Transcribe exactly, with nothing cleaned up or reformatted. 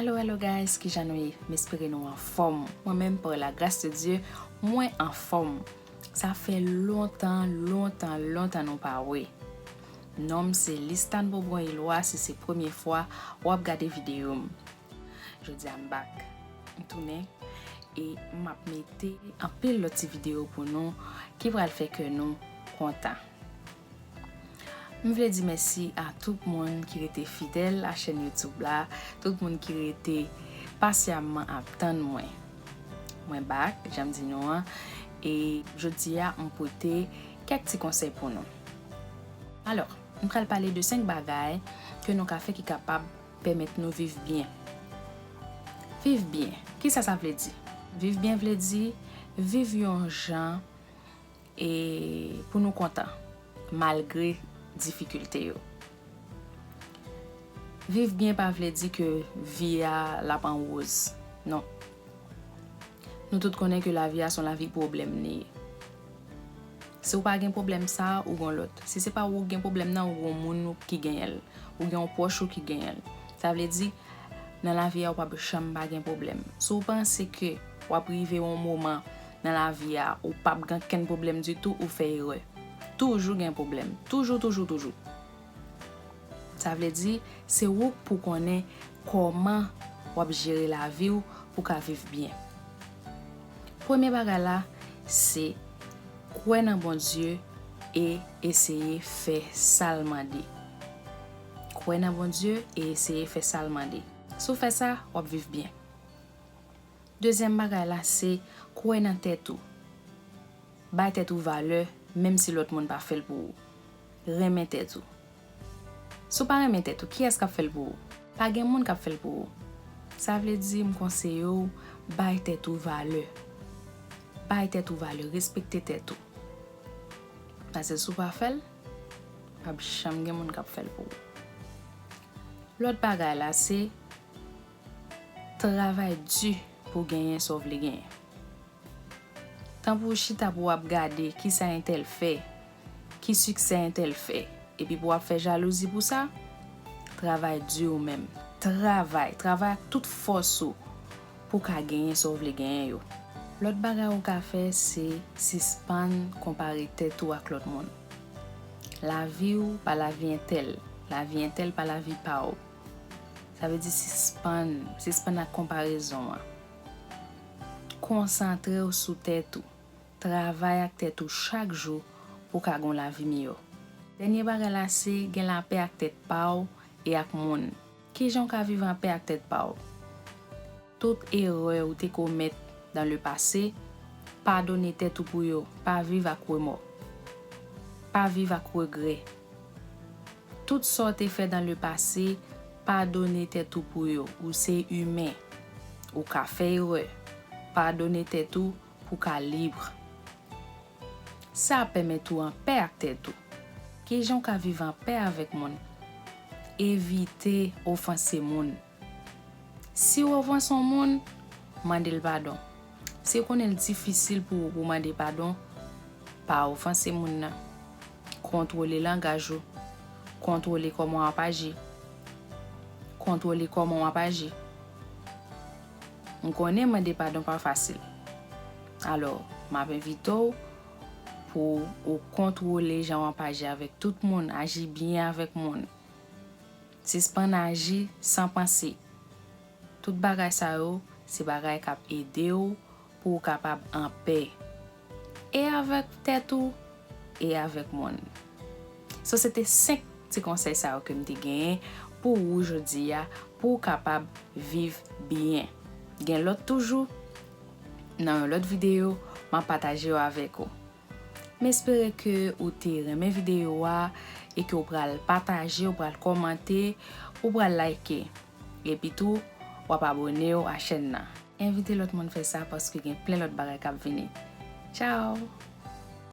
Hello, hello guys, kijan nou ye? M espere nou anfòm. Mwen menm, par la grâce de Dieu, mwen anfòm. Sa fè lontan, lontan, lontan nou pa wè. Non m se Listane Bobon Ilwa, si se premye fwa w ap gade videyo m. Jodi a m back. M tounen e m ap mete anpil lòt ti videyo pou nou ki pral fè kè nou kontan. M vle di mèsi a tout moun ki rete fidèl a chèn YouTube la, tout moun ki rete pasyamman ap tann mwen. Mwen back, jan m di nou an, e jodi a m pote kèk ti konsèy pou nou. Alò, m pral pale de senk bagay ke nou ka fè ki kapab pèmèt nou viv byen. Viv byen, kisa sa vle di? Viv byen vle di viv yon jan e pou nou kontan, malgre difikilte yo. Viv byen pa vle di ke vi a l ap an woz. Non. Nou tout konnen ke lavi a se yon lavi pwoblèm li ye. Si w pa gen pwoblèm sa a, ou gen lòt. Si se pa ou ki gen pwoblèm nan, ou gen yon moun ou ki genyen l. Ou gen yon pwòch ou ki genyen l. Sa vle di, nan lavi a, ou p ap janm pa gen pwoblèm. Si w panse ke w ap rive yon moman nan lavi a, ou p ap gen kenn pwoblèm ditou, ou fè erè. Toujou gen pwoblèm. Toujou, toujou, toujou. Sa vle di, se ou k pou konnen kòman w ap jere lavi w pou w ka viv byen. Premye bagay la, se kwè nan Bondye e eseye fè sa l mande. Kwè nan Bondye e eseye fè sa l mande. Si w fè sa, w ap viv byen. Dezyèm bagay la, se kwè nan tèt ou. Bay tèt ou valè, menm si lòt moun pa fè l pou ou. Renmen tèt ou. Si w pa renmen tèt ou, kiyès k ap fè l pou ou? Pa gen moun k ap fè l pou ou. Sa vle di, m konseye w, bay tèt ou valè. Bay tèt ou valè, respekte tèt ou. Paske si w pa fè l, p ap janm gen moun k ap fè l pou ou. Lòt bagay la, se travay di pou w genyen sa w vle genyen. Tan pou w chita pou w ap gade kisa entèl fè, ki siksè entèl fè, epi pou w ap fè jalouzi pou sa, travay di ou menm. Travay, travay ak tout fòs ou pou w ka genyen sa w vle genyen yo. Lòt bagay ou ka fè, se sispann konpare tèt ou ak lòt moun. Lavi w pa lavi entèl, lavi entèl pa lavi pa w. Sa vle di sispann, sispann ak konparezon an. Konsantre w sou tèt ou. Travay ak tèt ou chak jou pou w ka gen yon lavi miyò. Dènye bagay la se gen lapè ak tèt pa w e ak moun. Kijan w ka viv anpè ak tèt pa w? Tout erè ou te komèt dans le passé, padone tèt ou pou yo. Pa viv ak remò. Pa viv ak regrè. Tout sa w te fè dans le passé, padone tèt ou pou yo. Ou se imen. Ou ka fè erè. Padone tèt ou pou w ka lib. Sa ap pèmèt ou anpè ak tèt ou. Kijan w ka viv anpè avèk moun? Evite ofanse moun. Si w ofanse yon moun, mande l padon. Si w konnen l difisil pou ou pou w mande padon, pa ofanse moun nan. Kontwole langaj ou. Kontwole kòman w ap aji. Kontwole kòman w ap aji. M konnen mande padon pa fasil. Alò, m ap envite w pou ou kontwole jan w ap aji avèk tout moun, aji byen avèk moun. Sispann aji san panse. Tout bagay sa yo, se bagay k ap ede w pou w kapab anpè. E avèk tèt ou, e avèk moun. So, se te senk ti konsèy sa yo ke m te genyen pou ou jodi a, pou w kapab viv byen. Gen lòt toujou, nan yon lòt videyo, m ap pataje yo avèk ou. M espere ke ou te renmen videyo a e ke w pral pataje, w pral kòmante, ou pral like. Epi tou, w ap abone w a chèn nan. Envite lòt moun fè sa paske gen plen lòt bagay k ap vini. Tchao!